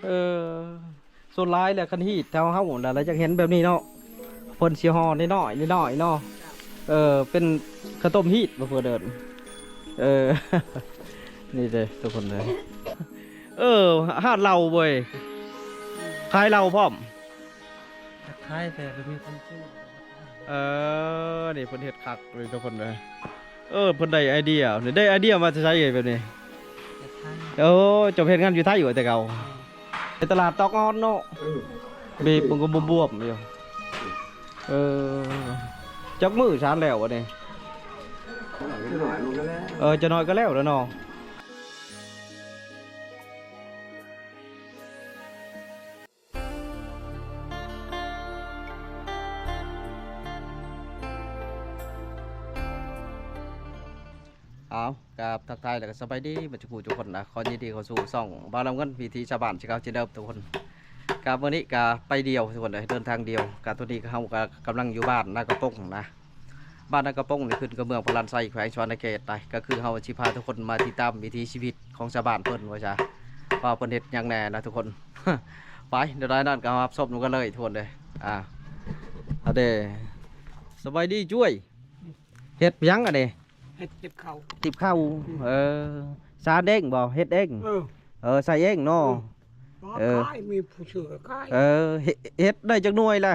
ເອີ ສ່ວນຫຼາຍແລ້ວຄັນຮີດແຖວເຮົາຫັ້ນລະ ລະຢາກເຫັນແບບນີ້ເນາະ ເພິ່ນຊິຫໍ່ນ້ອຍໆ ນ້ອຍໆ ເນາະ. ເອີ ເປັນເຂົ້າຕົ້ມຮີດບໍ່ ເພິ່ນເອີ້ນ. ເອີ ນີ້ເດ້ທຸກຄົນເດີ. ເອີ ຮ້ານເຫຼົ້າເວີຍ ຂາຍເຫຼົ້າພ້ອມ. ຂາຍແຕ່ບໍ່ມີຄົນຊື້. ເອີ ນີ້ເພິ່ນເຮັດຄັກເລີຍທຸກຄົນເດີ. ເອີ ເພິ່ນໄດ້ໄອເດຍ ໄດ້ໄອເດຍມາແຕ່ໃສເອີຍແບບນີ້? ແຕ່ໄທ. ໂອ້ ເຈົ້າເຮັດງານຢູ່ໄທບໍ່ແຕ່ເກົ່າ? ແມ່ນ. ໄປຕະຫຼາດຕອກອ່ອນເນາະ. ເອີ ເບບມັນກໍບວມໆຢູ່. ເອີ ຈັກມື້ຊານແລ້ວບັດນີ້? ເອີ ຈັກໜ້ອຍກໍແລ້ວແລ້ວເນາະ. ເອົາ ກາບທັກທາຍ ແລ້ວກໍສະບາຍດີເບິດທຸກຜູ້ທຸກຄົນນະ. ຂໍຍິນດີເຂົ້າສູ່ຊ່ອງບ່າວລຳເງິນ ວິຖີຊາວບ້ານ ຄືເກົ່າເຊັ່ນເດີມທຸກຄົນ. ກາບມື້ນີ້ກະໄປດຽວທຸກຄົນເອີຍ ເດີນທາງດຽວ. ກະຕອນນີ້ເຮົາກະກຳລັງຢູ່ບ້ານນາກະປົງນະ. ບ້ານນາກະປົງນີ້ຂຶ້ນກັບເມືອງພະລານໄຊ ແຂວງສະຫວັນນະເຂດໄດ. ກະຄືເຮົາຊິພາທຸກຄົນມາຕິດຕາມວິຖີຊີວິດຂອງຊາວບ້ານເພິ່ນວ່າຊະ ວ່າເພິ່ນເຮັດຫຍັງແດ່ນະທຸກຄົນ. ໄປ ດຽວໃດນັ້ນກໍຮັບຊົມນຳກັນເລີຍທຸກຄົນເດີ. ອ່າ ອາເດ ສະບາຍດີຈ້ວຍ. ເຮັດຫຍັງອັນນີ້? ເຮັດຕິບເຂົ້າ. ຕິບເຂົ້າ. ອືມ ເອີ ສານເອງບໍ່? ເຮັດເອງ. ເອີ ເອີ ໃສ່ເອງເນາະ. ເອີ ເອີ ຂາຍ ມີຜູ້ຊື້ກໍຂາຍ. ເອີ ເຮັດ ເຮັດໄດ້ຈັກໜ່ວຍລະ?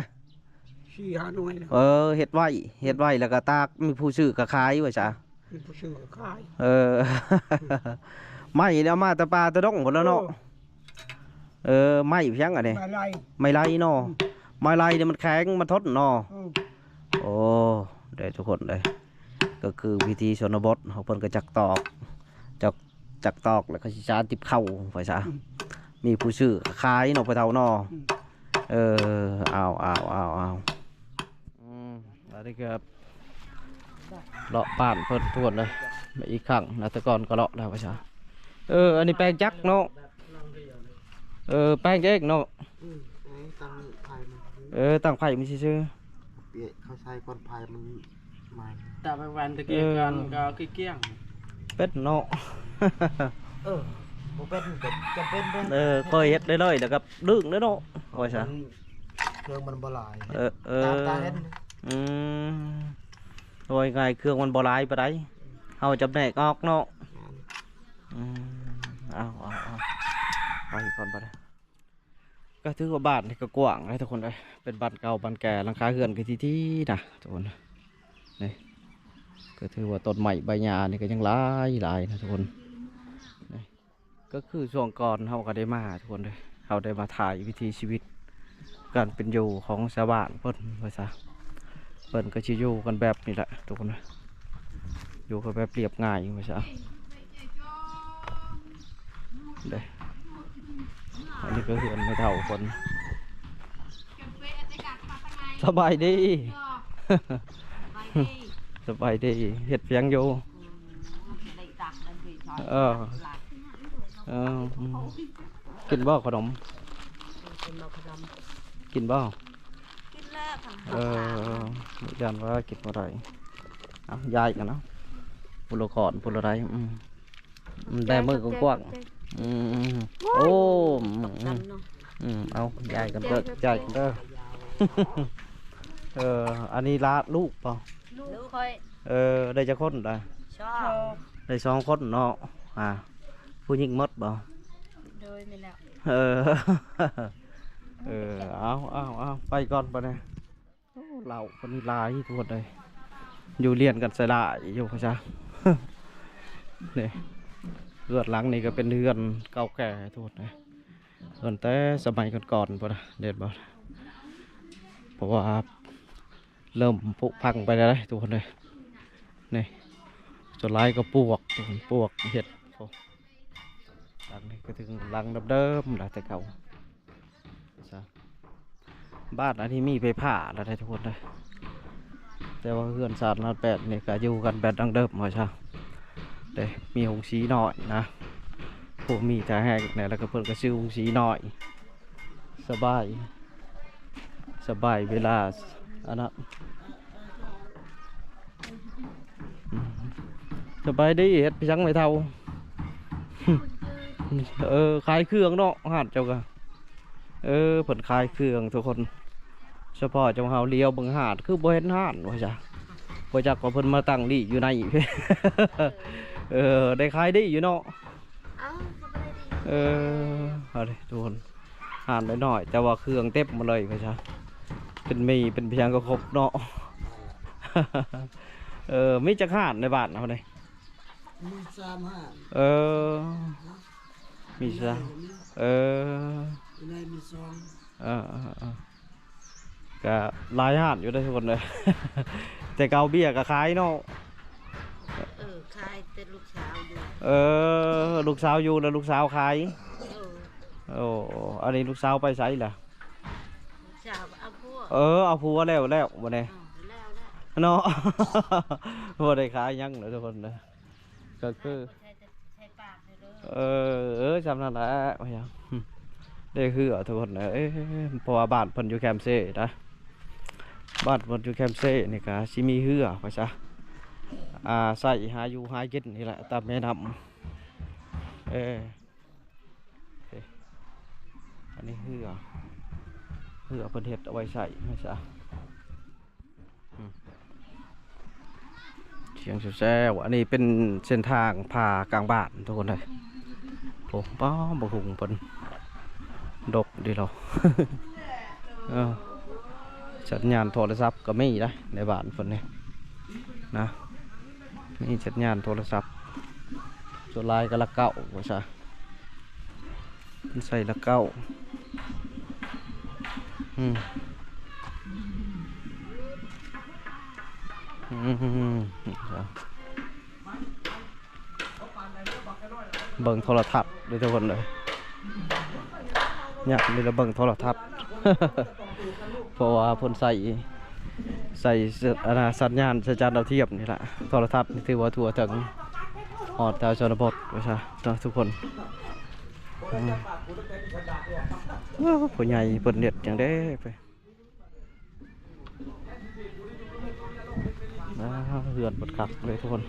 ສີ່ຫ້າໜ່ວຍ. ເອີ ເຮັດໄວ້ ເຮັດໄວ້ແລ້ວກໍຕາກ ມີຜູ້ຊື້ກໍຂາຍວ່າຊະ. ມີຜູ້ຊື້ກໍຂາຍ. ເອີ ໄມ້ນີ້ເອົາມາແຕ່ປ່າແຕ່ດົງພຸ້ນແຫຼະເນາະ. ເອີ ເອີ ໄມ້ຫຍັງອັນນີ້? ໄມ້ໄລ່. ໄມ້ໄລ່ເນາະ. ອືມ ໄມ້ໄລ່ນີ້ມັນແຂງ ມັນທົນເນາະ. ອືມ ໂອ້ ເດ້ທຸກຄົນເດ້ ກໍຄືວິຖີຊົນນະບົດເຮົາ ເພິ່ນກໍຈັກຕອກ ຈັກ ຈັກຕອກ ແລ້ວກໍຊິສານຕິບເຂົ້າໄປຊະ. ອືມ ມີຜູ້ຊື້ຂາຍເນາະ ພໍ່ເຖົ້າເນາະ. ອືມ ເອີ ເອົາ ເອົາ ເອົາ ເອົາ. ອືມ ອັນນີ້ກໍເລາະບ້ານເພິ່ນທວນເລີຍອີກຄັ້ງນະ ແຕ່ກ່ອນກໍເລາະແລ້ວວ່າຊະ. ເອີ ອັນນີ້ແປງຈັກເນາະ. ເອີ ແປງເອງເນາະ. ອືມ ເອີ ຕັ້ງໄຟມັນ ເອີ ຕັ້ງໄຟມັນຊື່ໆ. ເປະ ເຂົາໃສ່ກ່ອນໄຟມັນໄໝ້. ຕາໄປແວ່ນຕະກີ້ ເອີ ກັນກໍຄືກ້ຽງ ເປັນເນາະ. ເອີ ບໍ່ເປັນກໍຈຳເປັນເດ້. ເອີ ຄ່ອຍເຮັດໄດ້ເລີຍ ແລ້ວກໍດຶງເດ້ເນາະ ວ່າຊະ. ເຄື່ອງມັນບໍ່ຫຼາຍ. ເອີ ເອີ ຕາມຕາເຫັນ. ອືມ ເວົ້າງ່າຍໆ ເຄື່ອງມັນບໍ່ຫຼາຍປານໃດ ເຮົາຈຳແນກອອກເນາະ. ແມ່ນ. ອືມ ເອົາ ເອົາ ເອົາ ໄປກ່ອນບັດນີ້. ກໍຖືວ່າບ້ານນີ້ກໍກວ້າງເດ້ທຸກຄົນເອີຍ ເປັນບ້ານເກົ່າບ້ານແກ່ ຫຼັງຄາເຮືອນກໍຖີ່ໆນະທຸກຄົນ. ນີ້ ກໍຖືວ່າຕົ້ນໄມ້ໃບຫຍ້ານີ້ກໍຍັງຫຼາຍໆນະທຸກຄົນ. ນີ້ ກໍຄືຊ່ວງກ່ອນເຮົາກໍໄດ້ມາທຸກຄົນເດີ ເຮົາໄດ້ມາຖ່າຍວິຖີຊີວິດການເປັນຢູ່ຂອງຊາວບ້ານເພິ່ນວ່າຊະ. ເພິ່ນກໍຊິຢູ່ກັນແບບນີ້ແຫຼະທຸກຄົນ ຢູ່ກັນແບບລຽບງ່າຍວ່າຊະເດ້. ອັນນີ້ກໍເຮືອນແມ່ເຖົ້າເພິ່ນ. ສະບາຍດີ ສະບາຍດີ ເຮັດຫຍັງຢູ່? ເອີ ເອີ ອືມ ກິນບໍ່ຂະໜົມ? ກິນບໍ່? ກິນແລ້ວ. ເອີ ຢ້ານວ່າກິນບໍ່ໄດ້. ເອົາ ຍ້າຍກັນເນາະ ຜູ້ລະຂອນຜູ້ລະໃດ. ອືມ ອືມ ແບມືກວ້າງໆ. ອືມ ໂອ້ ອືມ ເອົາ ຍ້າຍກັນເດີ ຍ້າຍກັນເດີ. ເອີ ອັນນີ້ລະ ລູກບໍ່? ລູກຂ້ອຍ. ເອີ ໄດ້ຈັກຄົນລະ? ສອງ. ໄດ້ສອງຄົນເນາະ. ອ່າ ຜູ້ຍິງໝົດບໍ່? ໂດຍ ແມ່ນແລ້ວ. ເອີ ເອີ ເອົາ ເອົາ ເອົາ ໄປກ່ອນບັດນີ້. ໂອ້ ເຫຼົ້າເພິ່ນຫຼາຍທຸກຄົນເອີຍ ຢູ່ລຽນກັນໃສ່ຫຼາຍຢູ່ວ່າຊະ. ນີ້ ເຮືອນຫຼັງນີ້ກໍເປັນເຮືອນເກົ່າແກ່ທຸກຄົນເອີຍ ເຮືອນແຕ່ສະໄໝກ່ອນໆ ພຸ້ນນະ ເຫັນບໍ່? ເພາະວ່າເລີ່ມຜຸພັງໄປແລ້ວເດ້ທຸກຄົນເອີຍ. ນີ້ ສ່ວນຫຼາຍກໍປວກ ປວກເຮັດ. ໂອ້ ຫຼັງນີ້ກໍເຖິງຫຼັງເດີມໆລະ ແຕ່ເກົ່າ. ຊະ ບ້ານອັນນີ້ມີໄຟຟ້າແລ້ວເດ້ທຸກຄົນເດີ ແຕ່ວ່າເຮືອນຊານລາວແປດນີ້ກໍຢູ່ກັນແບບດັ້ງເດີມວ່າຊະເດ້. ມີໂຮງສີນ້ອຍນະ ພວກມີທ່າແຮງແດ່ ແລ້ວກໍເພິ່ນກໍຊື້ໂຮງສີນ້ອຍ. ສະບາຍ ສະບາຍເວລາອັນນັ້ນ. ສະບາຍດີ ເຮັດຫຍັງແມ່ເຖົ້າ? ເອີ ຂາຍເຄື່ອງເນາະ ຮ້ານເຈົ້າກະ. ເອີ ເພິ່ນຂາຍເຄື່ອງທຸກຄົນ. ສະເພາະເຈົ້າເຮົາຫຼຽວເບິ່ງຮ້ານ ຄືບໍ່ເຫັນຮ້ານວ່າຊະ. ບໍ່ຈັກວ່າເພິ່ນມາຕັ້ງລີ້ຢູ່ໃນ ເອີ ໄດ້ຂາຍດີຢູ່ເນາະ. ເອີ ເອົາເດ້ທຸກຄົນ ຮ້ານນ້ອຍໆ ແຕ່ວ່າເຄື່ອງເຕັມໝົດເລີຍວ່າຊະ. ເປັນໝີ່ເປັນຫຍັງກໍຄົບເນາະ. ເອີ ມີຈັກຮ້ານໃນບ້ານເຮົານີ້? ມີສາມຮ້ານ. ເອີ ມີສາມ ເອີ ຢູ່ໃນມີສອງ. ເອີໆໆ ກະຫຼາຍຮ້ານຢູ່ເດ້ທຸກຄົນເອີຍ. ແຕ່ເກົ່າເບຍກະຂາຍເນາະ. ເອີ ຂາຍແຕ່ລູກສາວຢູ່. ເອີ ລູກສາວຢູ່ ແລ້ວລູກສາວຂາຍ. ເອີ ໂອ້ ອັນນີ້ລູກສາວໄປໃສລະ? ລູກສາວເອົາຜົວ. ເອີ ເອົາຜົວແລ້ວ ແລ້ວບໍ່ແນ່. ເອີ ແລ້ວ ແລ້ວເນາະ. ບໍ່ໄດ້ຂາຍຫຍັງເດີທຸກຄົນເດີ ກໍຄື ເອີ ເອີ ຊ່ຳນັ້ນແຫຼະ ໄດ້ເຮືອທຸກຄົນເອີຍ. ເພາະວ່າບ້ານເພິ່ນຢູ່ແຄມເຊນະ ບ້ານເພິ່ນຢູ່ແຄມເຊນີ້ກະຊິມີເຮືອໄປຊະ ອາ ໃຊ້ຫາຢູ່ຫາກິນນີ້ແຫຼະ ຕາມແມ່ນ້ຳ. ເອີ ເອີ ອັນນີ້ເຮືອ ເຮືອເພິ່ນເຮັດເອົາໄວ້ໃຊ້ໄປຊະ. ອືມ ສຽງແຊວໆ ອັນນີ້ເປັນເສັ້ນທາງຜ່າກາງບ້ານທຸກຄົນເອີຍ. ໂອ້ ປ້າ ບັກຫຸ່ງເພິ່ນດົກດີເນາະ. ເອີ ສັນຍານໂທລະສັບກໍມີໄດ໋ໃນບ້ານເພິ່ນນີ້ນະ ມີສັນຍານໂທລະສັບ ສ່ວນຫຼາຍກໍຫຼັກເກົ້າວ່າຊະ. ມັນໃສ່ຫຼັກເກົ້າ. ອືມ ອືມ ເບິ່ງໂທລະທັດເດີທຸກຄົນເດີ. ຍາມນີ້ລະເບິ່ງໂທລະທັດ ເພາະວ່າເພິ່ນໃສ່ ໃສ່ ອັນນະ ສັນຍານສັນຈານດາວທຽມນີ້ລະ. ໂທລະທັດນີ້ຖືວ່າທົ່ວເຖິງ ຮອດແຖວຊົນນະບົດວ່າຊະເນາະທຸກຄົນ. ອືມ ໂອ້ ຜູ້ໃຫຍ່ເພິ່ນເຮັດຫຍັງເດ້ໄປ. ອ່າ ເຮືອນເພິ່ນຄັກເລີຍທຸກຄົນ.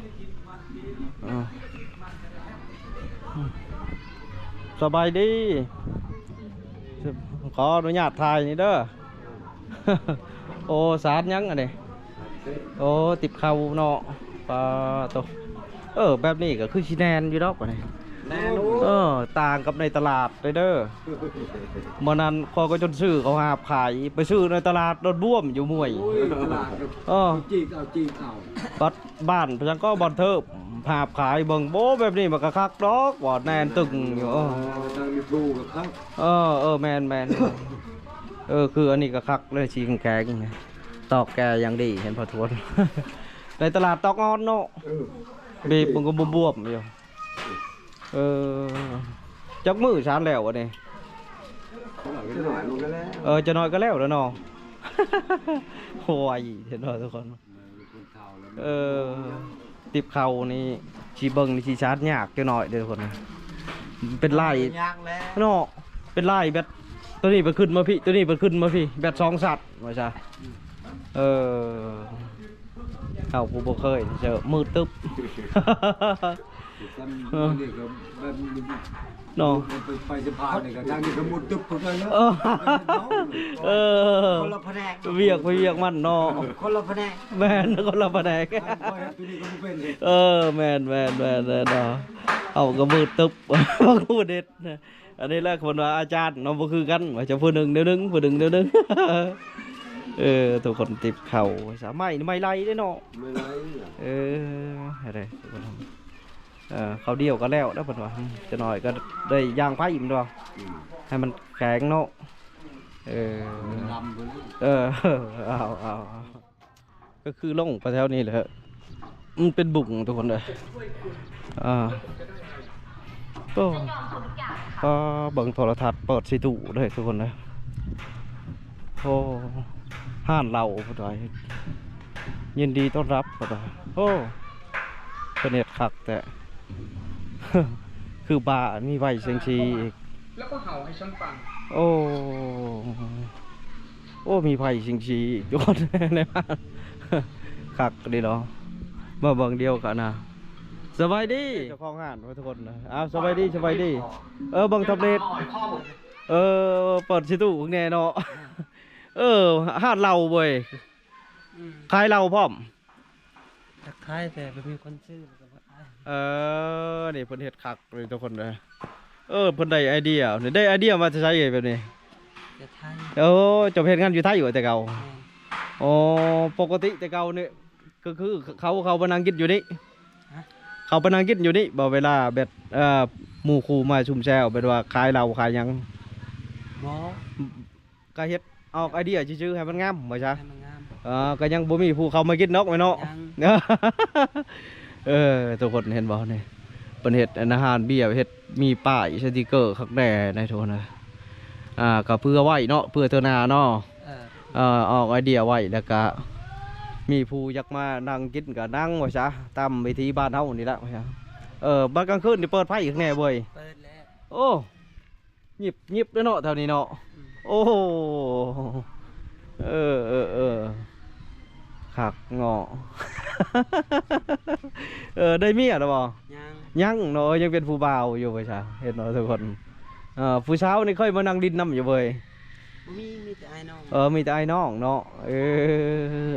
ອ່າ ອືມ ສະບາຍດີ ຂໍອະນຸຍາດຖ່າຍນີ້ເດີ. ໂອ້ ສານຫຍັງອັນນີ້? ໂອ້ ຕິບເຂົ້າເນາະ. ປາໂຕ ເອີ ແບບນີ້ກໍຄືຊິແໜ້ນຢູ່ດອກບັດນີ້. ແໜ້ນ. ເອີ ຕ່າງກັບໃນຕະຫຼາດເດີ. ມື້ນັ້ນຂ້ອຍກໍຈົນຊື້ເຂົ້າຫາບຂາຍ ໄປຊື້ໃນຕະຫຼາດໂດນບວມຢູ່ຫ້ວຍ. ໂອ້ຍ ຕະຫຼາດ ເອີ ຈີກເອົາ ຈີກເອົາ. ບັດບ້ານເພິ່ນກໍບ່ອນເທີບຫາບຂາຍເບິ່ງ ໂອ້ ແບບນີ້ມັນກໍຄັກດອກ ວ່າແໜ້ນຕຶງຢູ່. ເອີ ເອີ ແມ່ນໆ ເອີ ຄືອັນນີ້ກໍຄັກເລີຍ ສີແຂງໆ ຕອກແກ່ຢ່າງດີ ເຫັນບໍ່ທຸກຄົນ. ໃນຕະຫຼາດຕອກອ່ອນເນາະ. ເອີ ບີບມັນກໍບວມໆຢູ່. ເອີ ຈັກມື້ຊານແລ້ວອັນນີ້? ຈັກໜ້ອຍມັນກໍແລ້ວ. ເອີ ຈັກໜ້ອຍກໍແລ້ວແລ້ວເນາະ. ໂອ້ຍ ເຫັນບໍ່ທຸກຄົນ? ເອີ ຕິບເຂົ້ານີ້ຊິເບິ່ງນີ້ຊິຊານຍາກຈັກໜ້ອຍເດີທຸກຄົນ. ເປັນລາຍ ຍາກແລ້ວເນາະ. ເປັນລາຍແບບ ໂຕນີ້ໄປຂຶ້ນມາພີ້ ໂຕນີ້ໄປຂຶ້ນມາພີ້ ແບບສອງຊັ້ນວ່າຊະ. ເອີ ເຮົາຜູ້ບໍ່ເຄີຍເຈີມືດຕຶບ. ເອີ ເນາະ ໄປ ໄປສະພານນີ້ກໍທາງນີ້ກໍມຸດຕຶບຄືກັນເນາະ. ເອີ ເອີ ຄົນລະພະແນກ ວຽກໃຜວຽກມັນເນາະ. ຄົນລະພະແນກ. ແມ່ນ ຄົນລະພະແນກ. ເອີ ແມ່ນໆໆໆ ເນາະ. ເຮົາກໍມືດຕຶບ ບໍ່ຮູ້ເດັດ. ອັນນີ້ແຫຼະເພິ່ນວ່າອາຈານເນາະ ບໍ່ຄືກັນ ວ່າຈະຜູ້ໜຶ່ງແນວໜຶ່ງ ຜູ້ໜຶ່ງແນວໜຶ່ງ. ເອີ ທຸກຄົນຕິບເຂົ້າ ສາໄມ້ ໄມ້ໄລ່ເດ້ເນາະ. ໄມ້ໄລ່. ເອີ ເອີ ເຂົ້າດຽວກໍແລ້ວແລ້ວເພິ່ນວ່າ ຈັກໜ້ອຍກໍໄດ້ຢ່າງໄຟແມ່ນບໍ່? ອືມ ໃຫ້ມັນແຂງເນາະ. ເອີ ເອີ ເອົາ ເອົາ ເອົາ. ກໍຄືລົງໄປແຖວນີ້ແຫຼະ ມັນເປັນບຸງທຸກຄົນເອີຍ. ອ່າ ໂອ້ ກໍເບິ່ງໂທລະທັດເປີດໃສ່ຕູ້ເລີຍທຸກຄົນເອີຍ. ໂອ້ ຮ້ານເຫຼົ້າພຸ້ນວ່າ ຍິນດີຕ້ອນຮັບພຸ້ນວ່າ. ໂອ້ ເພິ່ນເຮັດຄັກແທ້ ຄືບາ ມີໄຟແສງສີອີກ. ແລ້ວກໍເຫົ່າໃຫ້ສັນຟັງ. ໂອ້ ໂອ້ ມີໄຟຊິງຊີອີກທຸກຄົນ ໃນບ້ານ. ຄັກດີເນາະ ມາເບິ່ງດຽວກັນນະ. ສະບາຍດີເຈົ້າຂອງຮ້ານທຸກຄົນ. ອ້າວ ສະບາຍດີ ສະບາຍດີ. ເອີ ເບິ່ງທຳເນວ. ເອີ ເປີດຊິຕູ້ແດ່ເນາະ. ເອີ ຮ້ານເຫຼົ້າເວີຍ ອືມ ຂາຍເຫຼົ້າພ້ອມ. ຢາກຂາຍແຕ່ບໍ່ມີຄົນຊື້ ກໍບໍ່ຂາຍ. ເອີ ນີ້ເພິ່ນເຮັດຄັກເລີຍທຸກຄົນເດີ. ເອີ ເພິ່ນໄດ້ໄອເດຍ ນີ້ໄດ້ໄອເດຍມາແຕ່ໃສເອີຍແບບນີ້? ແຕ່ໄທ. ໂອ້ ເຈົ້າເຮັດງານຢູ່ໄທບໍ່ແຕ່ເກົ່າ? ແມ່ນ. ໂອ້ ປົກກະຕິແຕ່ເກົ່ານີ້ ກໍຄືເຂົາ ເຂົາມານັ່ງກິນຢູ່ນີ້? ຮະ? ເຂົາໄປນັ່ງກິນຢູ່ນີ້ບໍ່ ເວລາແບບ ເອີ ໝູ່ຄູ່ມາຊຸມແຊວ ແບບວ່າຂາຍເຫຼົ້າຂາຍຫຍັງ? ບໍ່. ກະເຮັດອອກໄອເດຍຊື່ໆ ໃຫ້ມັນງາມວ່າຊະ. ໃຫ້ມັນງາມ. ເອີ ກະຍັງບໍ່ມີຜູ້ເຂົ້າມາກິນດອກແມ່ນເນາະ? ຍັງ. ເອີ ທຸກຄົນເຫັນບໍ່ນີ້ ເພິ່ນເຮັດອັນອາຫານເບຍ ເຮັດມີປ້າຍສະຕິກເກີຄັກແດ່ໃນໂທນະ. ອ່າ ກະເພື່ອໄວ້ເນາະ ເພື່ອເທື່ອໜ້າເນາະ. ເອີ ເອີ ອອກໄອເດຍໄວ້ ແລ້ວກະມີຜູ້ຢາກມານັ່ງກິນກະນັ່ງວ່າຊະ ຕາມວິຖີບ້ານເຮົານີ້ລະວ່າຊະ. ເອີ ບັດກາງຄືນນີ້ເປີດໄຟອີກແດ່ເວີຍ? ເປີດແລ້ວ. ໂອ້ ຫຍິບໆ ເດ້ເນາະ ແຖວນີ້ເນາະ. ອືມ ໂອ້ ເອີໆໆ ຄັກເນາະ. ເອີ ໄດ້ເມຍແລ້ວບໍ່? ຍັງ. ຍັງເນາະ ຍັງເປັນຜູ້ບ່າວຢູ່ວ່າຊະ ເຫັນບໍ່ທຸກຄົນ. ເອີ ຜູ້ສາວນີ້ເຄີຍມານັ່ງຫຼິ້ນນຳຢູ່ເວີຍ? ບໍ່ມີ ມີແຕ່ອ້າຍນ້ອງ. ເອີ ມີແຕ່ອ້າຍນ້ອງເນາະ. ເອີ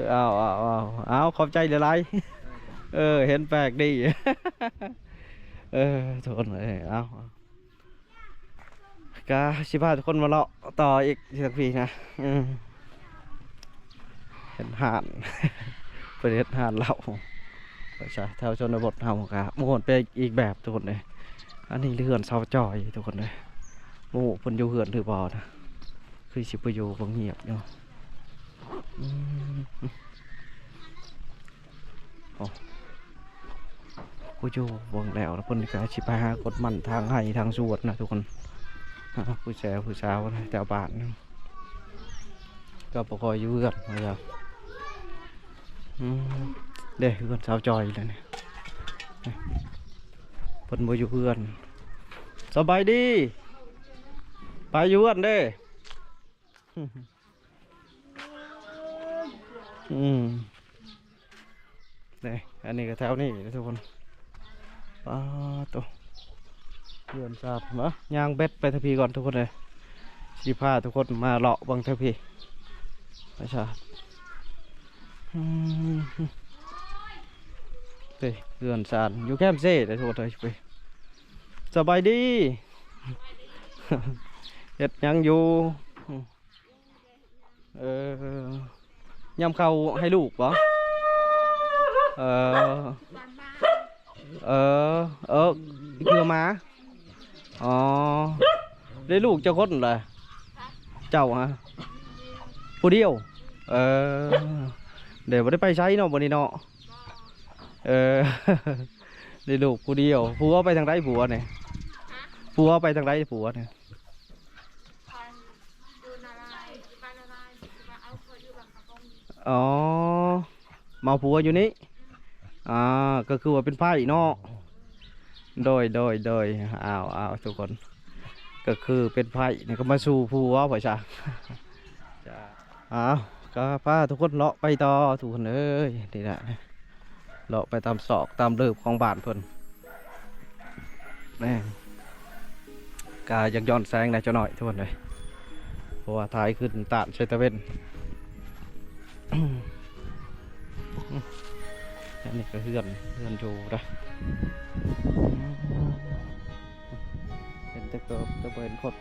ເອົາໆໆ ເອົາ ຂອບໃຈຫຼາຍໆ. ເອີ ເຫັນແປກດີ. ເອີ ທຸກຄົນເອີຍ ເອົາ ກະຊິພາທຸກຄົນມາເລາະຕໍ່ອີກທາງພີ້ນະ. ອືມ ເຫັນຮ້ານ ເພິ່ນເຮັດຮ້ານເຫຼົ້າ ໄປຊະ. ແຖວຊົນນະບົດເຮົາກະມ່ວນໄປອີກແບບທຸກຄົນເອີຍ. ອັນນີ້ເຮືອນຊາວຈອຍທຸກຄົນເອີຍ. ບໍ່ຮູ້ເພິ່ນຢູ່ເຮືອນຫຼືບໍ່ນະ ຄືຊິບໍ່ຢູ່ ບໍ່ງຽບຢູ່. ອືມ ໂອ້ ຜູ້ຢູ່ເບິ່ງແລ້ວ ເພິ່ນກະຊິໄປຫາກົດມັນທາງໄຮ່ທາງສວນນະທຸກຄົນ. ຜູ້ແຊວຜູ້ສາວແຖວບ້ານກະບໍ່ຄ່ອຍຢູ່ເຮືອນວ່າຊັ້ນ. ອືມ ເດ້ ເຮືອນຊາວຈອຍແລ້ວນີ້ ເພິ່ນບໍ່ຢູ່ເຮືອນ. ສະບາຍດີ ໄປຢູ່ເຮືອນເດ້. ອືມ ນີ້ ອັນນີ້ກໍແຖວນີ້ແຫຼະທຸກຄົນ. ປາໂຕ ເຮືອນຊາດ. ມາ ຍ່າງແບັດໄປທາງພີ້ກ່ອນທຸກຄົນເອີຍ ຊິພາທຸກຄົນມາເລາະເບິ່ງທາງພີ້ ປະຊາ. ອືມ ເອີ ເຮືອນຊາດຢູ່ແຄມເຊເດ້ທຸກຄົນເອີຍ. ສະບາຍດີ ເຮັດຫຍັງຢູ່? ເອີ ຍາມເຂົ້າໃຫ້ລູກບໍ່? ເອີ ເອີ ເອີ ຄືໝາ. ອໍ ໄດ້ລູກຈັກຄົນລະ? ເຈົ້າຫະ ຜູ້ດຽວ. ເອີ ເດ້ ບໍ່ໄດ້ໄປໃສເນາະ ມື້ນີ້ເນາະ. ເອີ ໄດ້ລູກຜູ້ດຽວ. ຜົວໄປທາງໃດ ຜົວນີ້? ຜົວໄປທາງໃດ ຜົວນີ້? ອໍ ມາເອົາຜົວຢູ່ນີ້. ອ່າ ກໍຄືວ່າເປັນໄພ້ເນາະ. ໂດຍ ໂດຍ ໂດຍ. ອ້າວ ອ້າວ ທຸກຄົນ ກໍຄືເປັນໄພ້ນີ້ກໍມາສູ່ຜົວວ່າຊະ. ອ້າວ ກໍພາທຸກຄົນເລາະໄປຕໍ່ທຸກຄົນເອີຍ. ນີ້ແຫຼະ ເລາະໄປຕາມຊອກຕາມເລີບຂອງບ້ານເພິ່ນ. ແມ່ນ ກະຢາກຍ້ອນແສງແດ່ຈັກໜ້ອຍທຸກຄົນເອີຍ ເພາະວ່າຖ່າຍຂຶ້ນຕານໃສ່ຕາເວັນ. ອັນນີ້ກໍເຮືອນ ເຮືອນຢູ່ເດ້. ເຫັນແຕ່ເກີບ ແຕ່ບໍ່ເຫັນຄົນ.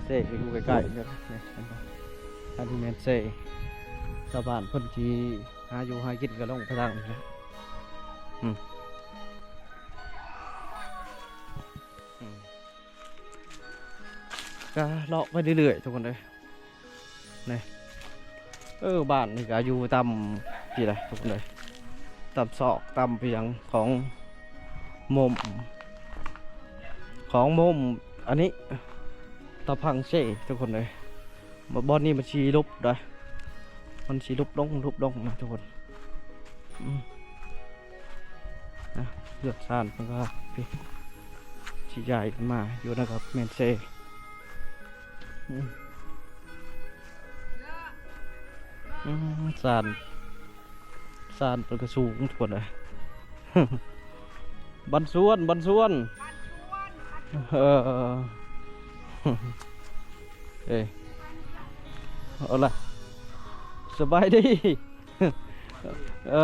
ເຊກໍຢູ່ໃກ້ໆ ນີ້ ເຫັນບໍ່? ອັນນີ້ແມ່ນເຊ ຊາວບ້ານເພິ່ນທີ່ຫາຢູ່ຫາກິນກໍລົງໄປທາງນີ້ແຫຼະ. ອືມ ອືມ ກະເລາະໄປເລື້ອຍໆ ທຸກຄົນເອີຍ. ນີ້ ເອີ ບ້ານນີ້ກະຢູ່ຕາມພີ້ແຫຼະທຸກຄົນເອີຍ ຕາມຊອກຕາມພຽງຂອງມຸມ ຂອງມຸມອັນນີ້ ຕາພັງເຊ ທຸກຄົນເອີຍ. ບ່ອນນີ້ມັນຊິຫຼຸບໄດ໋ ມັນຊິຫຼຸບລົງ ຫຼຸບລົງນະທຸກຄົນ. ອືມ ນະ ເຮືອນຊານເພິ່ນກໍຊິຍ້າຍມາຢູ່ນະ ກໍແມ່ນເຊ. ອືມ ອືມ ຊານ ຊານເພິ່ນກໍສູງພຸ້ນນະ. ບ້ານສວນ ບ້ານສວນ ເອີ ເອີ ເອີ ເອົາລະ ສະບາຍດີ. ເອີ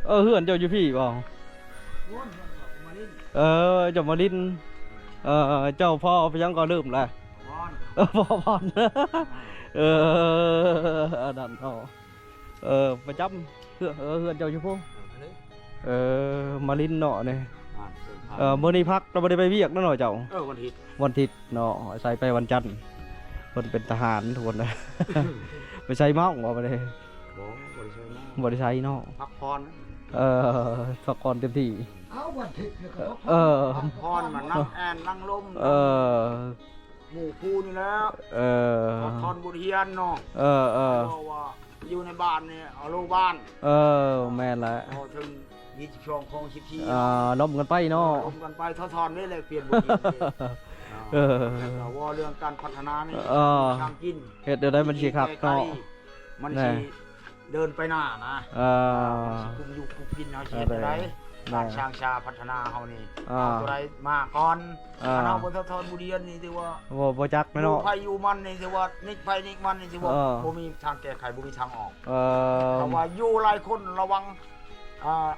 ເອີ ເຮືອນເຈົ້າຢູ່ພີ້ບໍ່? ເອີ ເຈົ້າມາລິນ ເອີ ເຈົ້າພໍ່ໄປຫຍັງກໍລືມລະ ເອີ ພໍ່ພອນ ເອີ ອັນນັ້ນເນາະ ເອີ ປະຈຳ ເຮືອນ ເອີ ເຮືອນເຈົ້າຢູ່ພຸ້ນ ເອີ ມາລິນເນາະນີ້ ເອີ ມື້ນີ້ພັກ ລະບໍ່ໄດ້ໄປວຽກນະເນາະເຈົ້າ ເອີ ວັນທິດ ວັນທິດເນາະ ອາໄສໄປວັນຈັນ ເພິ່ນເປັນທະຫານທຸກຄົນ ໄປໃສ່ເມົາບໍ່ ບໍ່ໄດ້ ບໍ່ ບໍ່ໄດ້ໃສ່ເມົາ ບໍ່ໄດ້ໃສ່ເນາະ ພັກຜ່ອນ ເອີ ພັກຜ່ອນເຕັມທີ່ ເອົາວັນທິດນີ້ກໍ ເອີ ພັກຜ່ອນ ມານັ່ງແອ່ນນັ່ງລົມ ເອີ ໝູ່ຄູ່ນີ້ແຫຼະ ເອີ ຖອດຖອນບົດຮຽນເນາະ ເອີ ເອີ ເພາະວ່າຢູ່ໃນບ້ານນີ້ ເອົາໂລບ້ານ ເອີ ແມ່ນແຫຼະ ເພາະເຖິງ ມີສິບສອງຂອງສິບສີ່ ອ່າ ລົມກັນໄປເນາະ ລົມກັນໄປ ຖອດຖອນເດ້ ແລກປ່ຽນບົດຮຽນເດ້ ເອີ ແລ້ວກໍເວົ້າເລື່ອງການພັດທະນານີ້ ເອີ ທາງກິນ ເຮັດແນວໃດມັນຊິຄັກເນາະ ມັນຊິເດີນໄປໜ້ານະ ເອີ ມັນຊິກຸ້ມຢູ່ກຸ້ມກິນ ເຮົາຊິເຮັດແນວໃດ ການສ້າງຊາພັດທະນາເຮົານີ້ ເອົາຕົວໃດມາກ່ອນ ເອີ ຄັນເຮົາບໍ່ຖອດຖອນບົດຮຽນນີ້ ຖືວ່າ ບໍ່ ບໍ່ຈັກແລ້ວເນາະ ຢູ່ໃຜຢູ່ມັນນີ້ ຖືວ່ານິກໃຜນິກມັນນີ້ ຖືວ່າ ເອີ ບໍ່ມີທາງແກ້ໄຂ ບໍ່ມີທາງອອກ ເອີ ເພາະວ່າຢູ່ຫຼາຍຄົນລະວັງ ອ່າ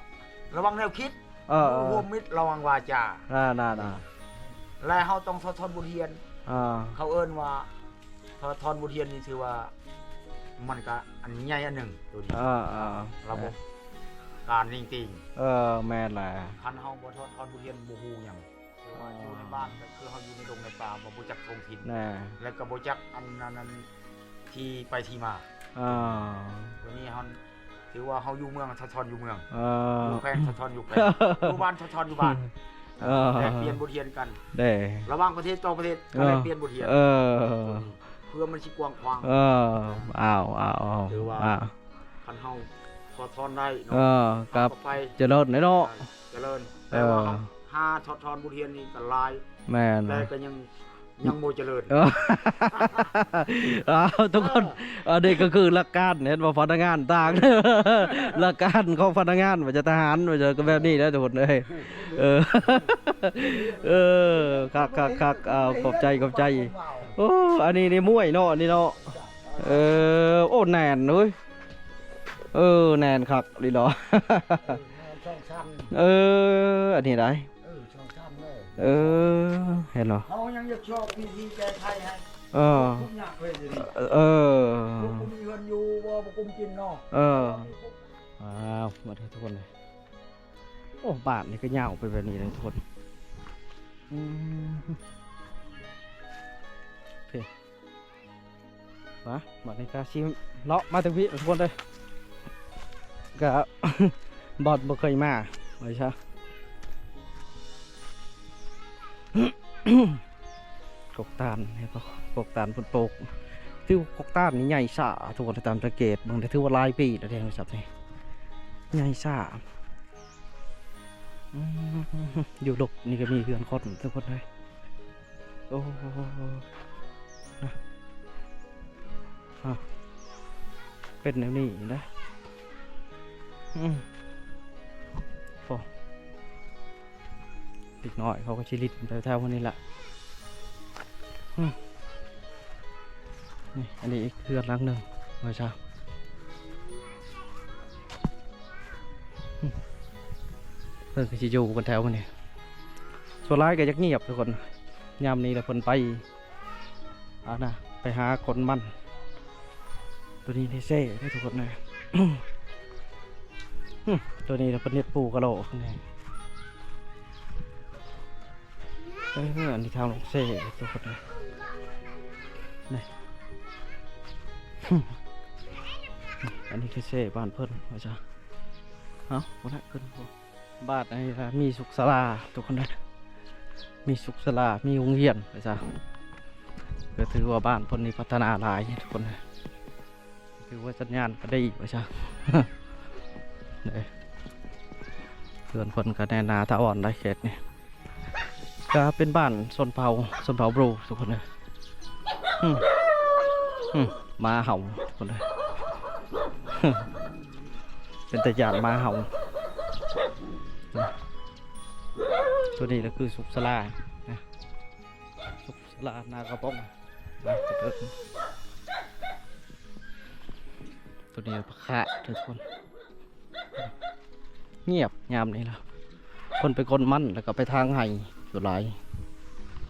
ລະວັງແນວຄິດ ເອີ ຢູ່ຮ່ວມມິດລະວັງວາຈາ ນາ ນາ ນາ ແລະເຮົາຕ້ອງຖອດຖອນບົດຮຽນ ອ່າ ເຂົາເອີ້ນວ່າຖອດຖອນບົດຮຽນນີ້ ຖືວ່າມັນກະອັນໃຫຍ່ອັນໜຶ່ງໂຕນີ້ ອ່າ ອ່າ ລະບົບການນິງຕິງ ເອີ ແມ່ນແຫຼະ ຄັນເຮົາບໍ່ຖອດຖອນບົດຮຽນບໍ່ຮູ້ຫຍັງ ຄືວ່າຢູ່ໃນບ້ານກໍຄືເຮົາຢູ່ໃນດົງໃນປ່າ ບໍ່ ບໍ່ຈັກທ້ອງຖິ່ນ ແລະກໍບໍ່ຈັກອັນນັ້ນ ທີ່ໄປທີ່ມາ ອ່າ ໂຕນີ້ເຮົາ ຖືວ່າເຮົາຢູ່ເມືອງ ຖອດຖອນຢູ່ເມືອງ ເອີ ຢູ່ແຂວງ ຖອດຖອນຢູ່ແຂວງ ຢູ່ບ້ານ ຖອດຖອນຢູ່ບ້ານ ເອີ ແລກປ່ຽນບົດຮຽນກັນ ເດ້ ລະຫວ່າງປະເທດຕໍ່ປະເທດ ເອີ ກໍແລກປ່ຽນບົດຮຽນ ເອີ ເພື່ອມັນຊິກວ້າງຂວາງ ເອີ ອ້າວ ອ້າວ ອ້າວ ຖືວ່າ ອ້າວ ຄັນເຮົາຖອດຖອນໄດ້ເນາະ ເອີ ກໍຈະເລີນເນາະ ຈະເລີນ ເອີ ແຕ່ວ່າເຮົາຫາຖອດຖອນບົດຮຽນນີ້ກໍຫຼາຍ ແມ່ນ ແຕ່ກໍຍັງ ຍັງບໍ່ຈະເລີນ ເອີ ອ້າວ ທຸກຄົນ ເອີ ອັນນີ້ກໍຄືຫຼັກການ ເຫັນບໍ່ ພະນັກງານຕ່າງ ຫຼັກການຂອງພະນັກງານ ວ່າຈະທະຫານ ວ່າຈະ ກໍແບບນີ້ແຫຼະທຸກຄົນເອີຍ ເອີ ເອີ ຄັກໆໆ ເອົາ ຂອບໃຈ ຂອບໃຈ ໂອ້ ອັນນີ້ນີ້ມວຍເນາະ ອັນນີ້ເນາະ ເອີ ໂອ້ ແໜ້ນເວີຍ ເອີ ແໜ້ນຄັກ ນີ້ເນາະ ເອີ ສອງຊັ້ນ ເອີ ອັນນີ້ໄດ ເອີ ສອງຊັ້ນເລີຍ ເອີ ເຫັນບໍ່ ເຮົາຍັງຢາກຊອກວິທີແກ້ໄຂໃຫ້ ເອີ ທຸກຍາກເລີຍດຽວນີ້ ເອີ ບໍ່ມີເຮືອນຢູ່ບໍ່ ບໍ່ກຸ້ມກິນເນາະ ເອີ ອ້າວ ມາເດີທຸກຄົນເລີຍ ໂອ້ ບ້ານນີ້ກໍຍາວໄປແບບນີ້ເລີຍທຸກຄົນ ອືມ ໂອເຄ ມາ ບັດນີ້ກະຊິເລາະມາເຖິງພີ້ທຸກຄົນເດີ ກະ ບ່ອນບໍ່ເຄີຍມາ ວ່າຊະ ກົກຕານ ເຫັນບໍ່ ກົກຕານເພິ່ນປູກ ຖືວ່າກົກຕານນີ້ໃຫຍ່ຊ້າທຸກຄົນ ຕາມສັງເກດເບິ່ງ ຖືວ່າຫຼາຍປີແລ້ວເດ້ ສັບນີ້ ໃຫຍ່ຊ້າ ອືມ ຢູ່ລົບນີ້ກໍມີເຮືອນຄົນທຸກຄົນເອີຍ ໂອ້ ນະ ອາ ເປັນແນວນີ້ນະ ອືມ ໂອ້ ເດັກນ້ອຍເຂົາກໍຊິຫຼິ້ນແຖວໆນີ້ລະ ອືມ ນີ້ ອັນນີ້ອີກເຮືອນຫຼັງໜຶ່ງ ວ່າຊະ ອືມ ເພິ່ນກໍຊິຢູ່ກັນແຖວນີ້ ສ່ວນຫຼາຍກໍຢາກງຽບທຸກຄົນ ຍາມນີ້ລະເພິ່ນໄປ ອັນນະ ໄປຫາຂົນມັນ ໂຕນີ້ເທ່ເດ້ທຸກຄົນເອີຍ ໂຕນີ້ລະເພິ່ນເຮັດປູກະໂຫຼກນີ້ ເອີ ອັນນີ້ທາງລົງເຊທຸກຄົນເອີຍ ນີ້ ອັນນີ້ຄືເຊບ້ານເພິ່ນ ວ່າຊະ ເອົ້າ ບໍ່ໄດ້ຂຶ້ນ ບ້ານອັນນີ້ລະມີສຸກສາລາທຸກຄົນເດີ ມີສຸກສາລາ ມີໂຮງຮຽນວ່າຊະ ກໍຖືວ່າບ້ານເພິ່ນນີ້ພັດທະນາຫຼາຍທຸກຄົນເດີ ຖືວ່າສັນຍານກໍດີວ່າຊະ ເອີ ເຮືອນເພິ່ນກໍແໜ້ນໜາຖາວອນໄດ໋ເຂດນີ້ ກໍເປັນບ້ານຊົນເຜົ່າ ຊົນເຜົ່າບຣູທຸກຄົນເດີ ອືມ ອືມ ໝາເຫົ່າທຸກຄົນເດີ ເປັນຕາຢ້ານໝາເຫົ່າ ໂຕນີ້ລະຄືສຸກສາລານະ ສຸກສ ຕະຫຼາດນາກະປອງ ນະ ໂຕນີ້ປາຄາດທຸກຄົນ. ງຽບຍາມນີ້ລະ ຄົນໄປກົນມັນ ແລ້ວກໍໄປທາງໄຮ່ຢູ່ຫຼາຍ.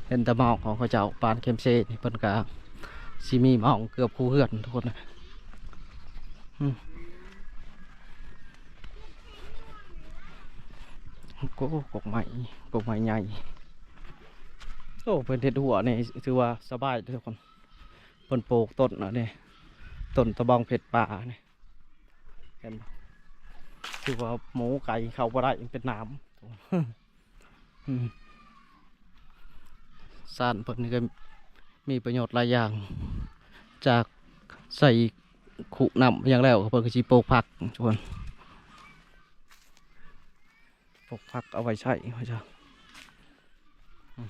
ເຫັນແຕ່ມາຂອງເຂົາເຈົ້າ ປານເຂັມເຊນີ້ ເພິ່ນກະຊິມີມາເກືອບຄູ່ເຮືອນທຸກຄົນ. ອືມ ໂອ້ ກົກໄມ້ ກົກໄມ້ໃຫຍ່. ໂອ້ ເພິ່ນເຮັດຮົ້ວນີ້ ຖືວ່າສະບາຍເດີ້ທຸກຄົນ. ເພິ່ນປູກຕົ້ນອັນນີ້ ຕົ້ນຕະບອງເພັດປ່ານີ້ ເຫັນບໍ່? ຖືວ່າໝູໄກ່ເຂົ້າບໍ່ໄດ້ ມັນເປັນໜາມ. ອືມ ຊານເພິ່ນນີ້ກໍມີປະໂຫຍດຫຼາຍຢ່າງ ຈາກໃສ່ຄຸນ້ຳຫຍັງແລ້ວ ເພິ່ນກໍຊິປູກຜັກ ທຸກຄົນ. ປູກຜັກເອົາໄວ້ໃຊ້ວ່າຊະ. ອືມ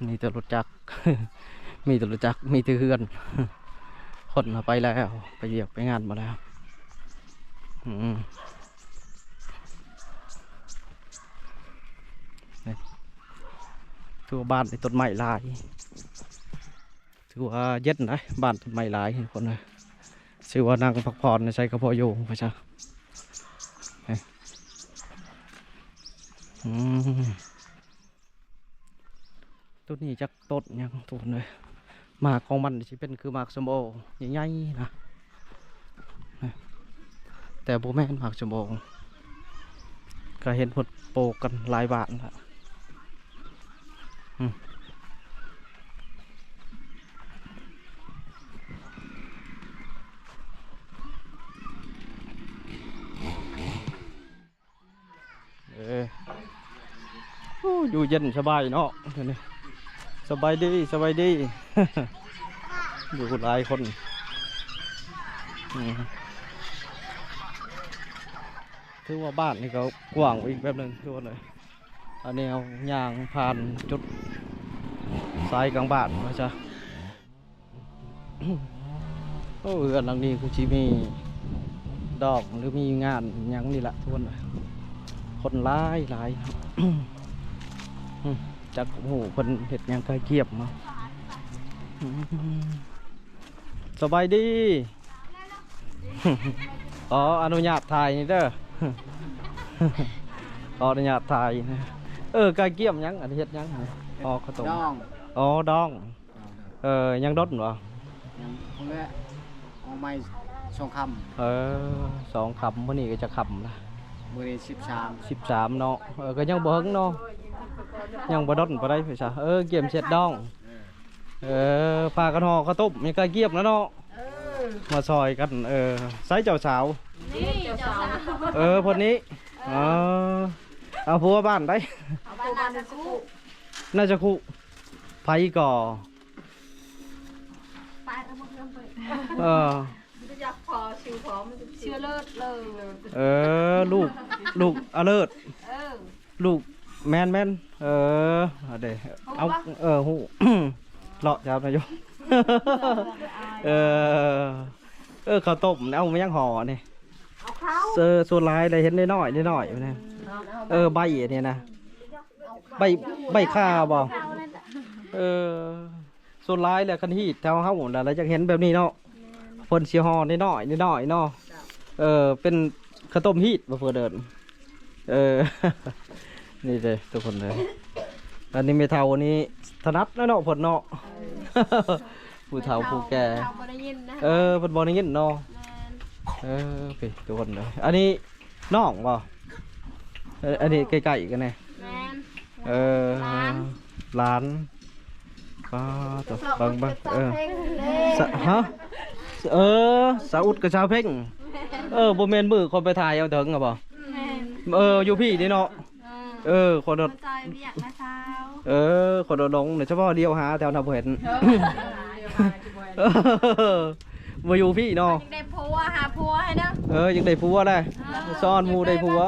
ມີແຕ່ລົດຈັກ ມີແຕ່ລົດຈັກ ມີແຕ່ເຮືອນ. ຄົນເຮົາໄປແລ້ວ ໄປວຽກໄປງານໝົດແລ້ວ. ອືມ ນີ້ ທົ່ວບ້ານນີ້ຕົ້ນໄມ້ຫຼາຍ. ຖືວ່າເຢັນໄດ໋ ບ້ານຕົ້ນໄມ້ຫຼາຍຄົນນະ. ຊື່ວ່ານັ່ງພັກຜ່ອນໃນໃສກໍພໍຢູ່ວ່າຊະ. ອືມ ຕົ້ນນີ້ຈັກຕົ້ນຫຍັງທຸກຄົນເອີຍ. ໝາກຂອງມັນຊິເປັນຄືໝາກສົ້ມໂອໃຫຍ່ໆນະ ແຕ່ບໍ່ແມ່ນໝາກສົ້ມໂອ. ກໍເຫັນເພິ່ນປູກກັນຫຼາຍບ້ານລະ. ອືມ ເອີ ໂອ້ ຢູ່ເຢັນສະບາຍເນາະ. ສະບາຍດີ ສະບາຍດີ ຢູ່ຫຼາຍຄົນ. ອືມ ຖືວ່າບ້ານນີ້ກໍກວ້າງອີກແບບໜຶ່ງ ຄືວ່າເລີຍ. ອັນນີ້ເຮົາຍ່າງຜ່ານຈຸດສາຍກາງບ້ານວ່າຊະ. ໂອ້ ເຮືອນຫຼັງນີ້ຄືຊິມີດອງ ຫຼື ມີງານຫຍັງນີ້ລະທຸກຄົນ. ຄົນຫຼາຍຫຼາຍ ອືມ ຈັກຮູ້ເພິ່ນເຮັດຫຍັງກະກຽມເນາະ. ອືມ ສະບາຍດີ. ຂໍອະນຸຍາດຖ່າຍນີ້ເດີ ຂໍອະນຸຍາດຖ່າຍ. ເອີ ກະກຽມຫຍັງ ອັນເຮັດຫຍັງ? ອໍ ເຂົ້າຕົ້ມ ດອງ. ອໍ ດອງ. ເອີ ຍັງດົນບໍ່? ຍັງພຸ້ນແຫຼະ ອອກໃໝ່ສອງຄ່ຳ. ເອີ ສອງຄ່ຳ. ມື້ນີ້ກໍຈັກຄ່ຳລະ? ມື້ນີ້ສິບສາມ. ສິບສາມເນາະ. ເອີ ກໍຍັງບໍ່ເຖິງເນາະ ຍັງບໍ່ດົນປານໃດ. ເອີ ກຽມເສັດດອງ. ເອີ ພາກັນຫໍ່ເຂົ້າຕົ້ມ ມີກະກຽມແລ້ວເນາະ. ເອີ ມາຊ່ອຍກັນ. ເອີ ໃສເຈົ້າສາວ? ນີ້ເຈົ້າສາວ. ເອີ ຄົນນີ້. ເອີ ເອົາຜົວບ້ານໃດ? ເອົາຜົວບ້ານນາຈະຄຸ. ນາຈະຄຸ. ໃຜກໍ? ເອີ ເອີ ລູກ ລູກອະເລີດ. ເອີ ລູກ ແມ່ນໆ. ເອີ ເອົາ ເອີ ຮູ້ ເລາະຈາກນາຍົກ. ເອີ ເອີ ເຂົ້າຕົ້ມ ເອົາມາຫຍັງຫໍ່ນີ້? ເອົາເຂົ້າ. ເອີ ສ່ວນຫຼາຍໄດ້ເຫັນນ້ອຍໆ ນ້ອຍໆນີ້. ເອີ ໃບອັນນີ້ນະ ໃບ ໃບຂ່າບໍ່? ເອີ ສ່ວນຫຼາຍແລ້ວ ຄັນຮີດແຖວເຮົານະ ລະຢາກເຫັນແບບນີ້ເນາະ. ແມ່ນ. ເພິ່ນຊິຫໍ່ນ້ອຍໆ ນ້ອຍໆເນາະ. ເອີ ເປັນເຂົ້າຕົ້ມຮີດບໍ່ ເພິ່ນເອີ້ນ. ເອີ ນີ້ເດ້ທຸກຄົນເດີ. ອັນນີ້ແມ່ເຖົ້ານີ້ຖະໜັດແລ້ວເນາະ ເພິ່ນເນາະ. ເອີ ຜູ້ເຖົ້າຜູ້ແກ່ ເພິ່ນບໍ່ໄດ້ຍິນນະ. ເອີ ເພິ່ນບໍ່ໄດ້ຍິນເນາະ. ແມ່ນ. ເອີ ພີ່ ທຸກຄົນເດີ. ອັນນີ້ນ້ອງບໍ່? ເອີ ອັນນີ້ໃກ້ໆກັນແນ່. ແມ່ນ. ເອີ ຫຼານ ຫຼານ. ປ້າໂທ້ ເບິ່ງ ເບິ່ງ ເອີ ສະ ຮະ ເອີ ສາວອຸດກັບສາວເພັງ. ເອີ ບໍ່ແມ່ນມື້ຂ້ອຍໄປຖ່າຍເອົາເຖິງຫັ້ນບໍ່? ແມ່ນ. ເອີ ຢູ່ພີ້ນີ້ເນາະ. ເອີ ເອີ ຄົນ ມາຊ່ອຍວຽກນະສາວ. ເອີ ຄົນດົງໆ ສະເພາະດຽວຫາແຖວນັ້ນບໍ່ເຫັນ. ເອີ ບໍ່ຢູ່ພີ້ເນາະ. ຢາກໄດ້ຜົວ ຫາຜົວໃຫ້ເດີ. ເອີ ຢາກໄດ້ຜົວແຫຼະ. ເອີ ຊ້ອນໝູ່ໄດ້ຜົວ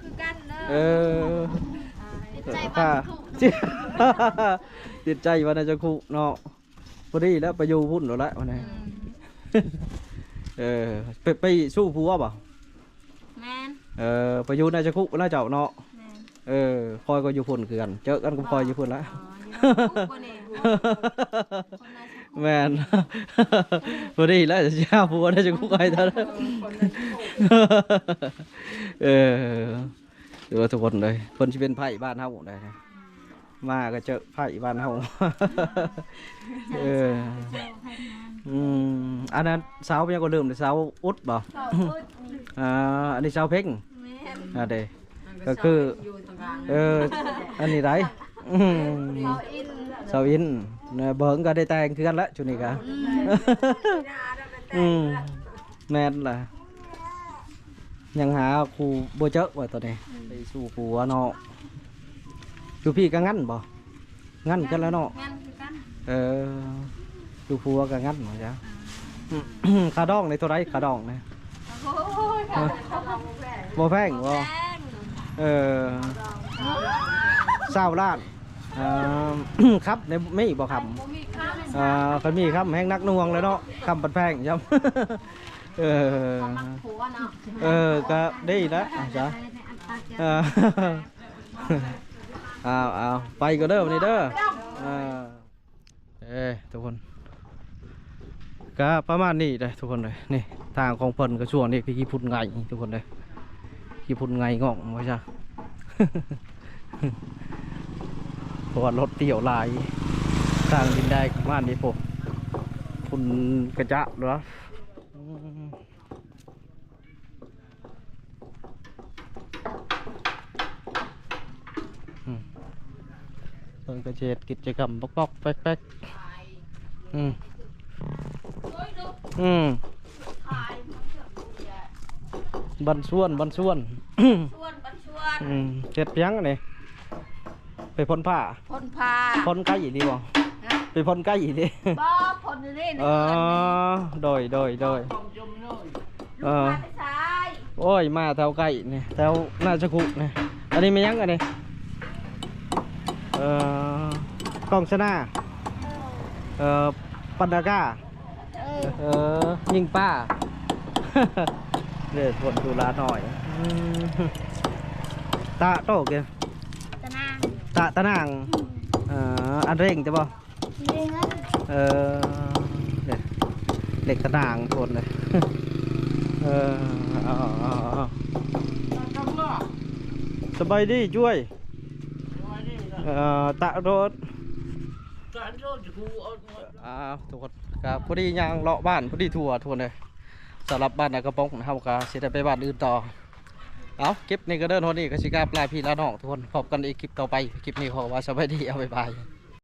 ຄືກັນເດີ. ເອີ ຕິດໃຈ ພາ ບ້ານນາຈະຄຸ ຕິດໃຈບ້ານນາຈະຄຸເນາະ. ພໍດີແລ້ວ ໄປຢູ່ພຸ້ນໂລດແຫຼະ ອືມ ເອີ ໄປ ໄປສູ່ຜົວບໍ່? ແມ່ນ. ເອີ ໄປຢູ່ນາຈະຄຸນະເຈົ້າເນາະ. ແມ່ນ. ເອີ ຂ້ອຍກໍຢູ່ພຸ້ນຄືກັນ ເຈີກັນກັບຂ້ອຍຢູ່ພຸ້ນລະ. ອໍ ຢູ່ຄຸກບໍ່ນີ້? ແມ່ນ ພໍດີແລ້ວຊິຫາຜົວໄດ້ ຊິຄຸກໃຫ້ເທົ່າໃດ. ເອີ ຖືວ່າທຸກຄົນເອີຍ ເພິ່ນຊິເປັນໄພ້ບ້ານເຮົາໄດ໋ ມາກໍເຈີໄພ້ບ້ານເຮົາ. ເອີ ອືມ ອັນນັ້ນເສົາຫຍັງກໍລືມ ເສົາອຸດບໍ່? ເສົາອຸດນີ້ ອ່າ ອັນນີ້ເສົາເພັງ. ແມ່ນ ອ່າເດ້ ກໍຄື ເອີ ອັນນີ້ໄດ໋ ອືມ ເສົາອິນ ເສົາອິນນະ ເບິ່ງກໍໄດ້ແຕ່ງເຮືອນລະ ຊຸດນີ້ກະ ອືມ ອືມ ແມ່ນລະ ຍັງຫາຄູ່ບໍ່ເຈີວ່າຕອນນີ້ ອືມ ໄປສູ່ຜົວເນາະ. ຢູ່ພີ້ກໍງັນບໍ່? ງັນກັນແລ້ວເນາະ ງັນຄືກັນ. ເອີ ຢູ່ຜົວກໍງັນວ່າຊະ. ອືມ ຄ່າດອງນີ້ເທົ່າໃດ ຄ່າດອງນີ້? ໂອ້ຍ ຄ່າດອງບໍ່ແພງ ບໍ່ແພງບໍ່? ບໍ່ແພງ ເອີ ຊາວລ້ານ. ເອີ ຄຳນີ້ມີບໍ່ຄຳ? ບໍ່ມີຄຳ ເອີ ຄັນມີຄຳແຮງໜັກໜ່ວງແລ້ວເນາະ ຄຳປັນແພງຊ້ຳ. ເອີ ຄຳມັກຜົວເນາະ ເອີ ກໍດີລະ ອາ ຈ້ະ ເອີ ເອົາ ເອົາ ໄປກ່ອນເດີ ວັນນີ້ເດີ ເອີ ເອີ ທຸກຄົນ ກະປະມານນີ້ເດ້ທຸກຄົນເດີ. ນີ້ທາງຂອງເພິ່ນກະຊ່ວງນີ້ຄືຂີ້ຝຸ່ນໄງ່ທຸກຄົນເດີ ຂີ້ຝຸ່ນໄງ່ງອກວ່າຊະ ເພາະວ່າລົດທ່ຽວຫຼາຍ ທາງດິນແດງປະມານນີ້ພຸ້ນ ຝຸ່ນກະຈະເນາະ. ອືມ ອືມ ເພິ່ນກໍຊິເຮັດກິດຈະກຳປອກໆແປັກໆ. ອືມ ອືມ ບັນຊວນ ບັນຊວນ ຊວນ ບັນຊວນ ອືມ ເຮັດຫຍັງອັນນີ້? ໄປພົ່ນຜ້າ ພົ່ນຜ້າ ພົ່ນໄກ່ອີ່ຫຼີບໍ່? ຮະ? ໄປພົ່ນໄກ່ອີ່ຫຼີ? ບໍ່ ພົ່ນຢູ່ນີ້ ເອີ ໃນເຮືອນນີ້ ໂດຍ ໂດຍ ໂດຍ ເອີ ມາແຕ່ໃສ? ໂອ້ຍ ມາແຖວໃກ້ນີ້ ແຖວນາຊະຄຸນີ້. ອັນນີ້ແມ່ນຫຍັງອັນນີ້? ເອີ ກ້ອງຊະນາ ເອີ ປັນດາກາ ເອີ ຍິງປາ ເດ້ ຄົນດູລານ້ອຍ ອືມ ຕະໂຕກ ຕະນາງ ຕະ ຕະນາງ ອືມ ເອີ ອັນເລັ່ງແຕ່ບໍ່? ເອີ ເດ້ ເຫຼັກຕະນາງໂພດເລີຍ ເອີ ເອົາ ເອົາ ເອົາ ສະບາຍດີ ຈ້ວຍ ເອີ ຕະໂຕດ ອ້າວ ທຸກຄົນ ກະພໍດີຍ່າງເລາະບ້ານ ພໍດີທົ່ວ ທົ່ວເລີຍ. ສຳລັບບ້ານນາກະປອງ ເຮົາກະຊິໄດ້ໄປບ້ານອື່ນຕໍ່. ເອົາ ຄລິບນີ້ກະເດີນຮອດນີ້ ກະຊິກັບລາພີ່ລານ້ອງທຸກຄົນ ພົບກັນອີກຄລິບຕໍ່ໄປ. ຄລິບນີ້ຂໍວ່າສະບາຍດີ ເອົາ ບາຍບາຍ.